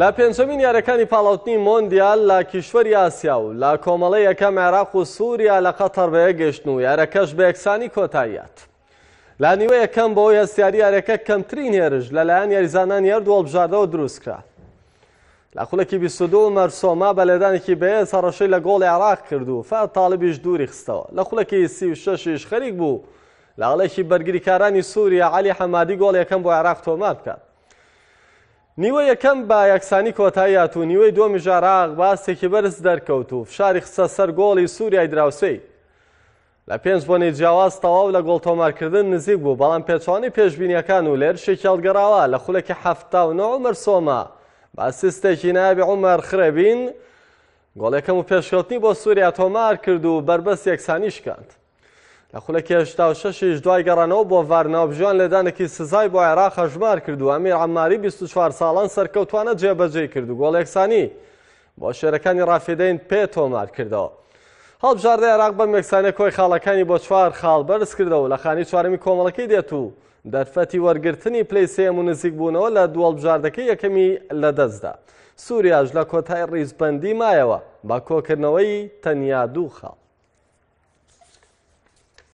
لە پێنجەمین یاریەکانی پاڵاوتنی مۆندیال لە کیشوەری ئاسیا و لە کۆمەڵەی یەکەم عێراق و سووریا لە قەتەر بەیەکگەیشتن و یارەکەش بە یەکسانی کۆتاییات. لە نیوە یەکەم بەهۆی هەستیاری یاریەکە کەمترین هێرش لەلایەن یاریزانانی هەردوو هەڵبژاردەوە دروستکرا. لە خولەکی 22 عومەر سۆما بە لێدانێکی بەهێز هەڕەشەی لە گۆڵی عێراق کرد و فەهد تاڵبیش دووری خستەوە. لە خولەکی 36یش خەریک بوو لە هەڵێکی بەرگریکارانی سووریا عەلی حەمادی گۆڵ یەکەم بۆ عێراق تۆمار بکات. نیوەی یەکەم بە یەکسانی کۆتایی هات و نیوەی دووەمیش عێراق بە ئاستێکی بەرز دەرکەوت و فشاری خستە سەر گۆڵی سووریای دراوسێی. لە پێنج بۆنەی جیاواز تەواو لە گۆڵ تۆمارکردن نزیک بوو، بەڵام پێچەوانەی پێشبینییەکان و لە هێرشێکی هەڵگەڕاوە لە خولەکی 79 عومەر سۆما بە ئەسیستێکی نایابی عومەر خرێبین گۆڵ یەکەم و پێشکەوتنی بۆ سووریا تۆمار کرد و بەربەست یەکسانی شکاند. لە خولەکی 86 یش دوای گەڕانەوە بۆ ڤار ناوبژیوان لێدانێکی سزای بۆ عێراق هەژمار کرد و ئەمیر عەماری 24 ساڵان سەرکەوتوانە جێبەجێی کرد و گۆڵ یەکسانی بۆ شێرەکانی ڕافیدەین پێ تۆمار کردەوە. هەڵبژاردەی عێراق بەم یەکسانیە کۆی خاڵەکانی بۆ چوار خاڵ بەرز کردەوە و لە خانی چوارەمی کۆمەڵەکەی دێت و دەرفەتی وەرگرتنی پلەی سێیەم و نزیکبوونەوە لە دوو هەڵبژاردەکەی یەکەمی لەدەستدا. سووریاش لە کۆتای ڕیزبەندی مایەوە بە کۆکردنەوەی تەنیا دوو خاڵ.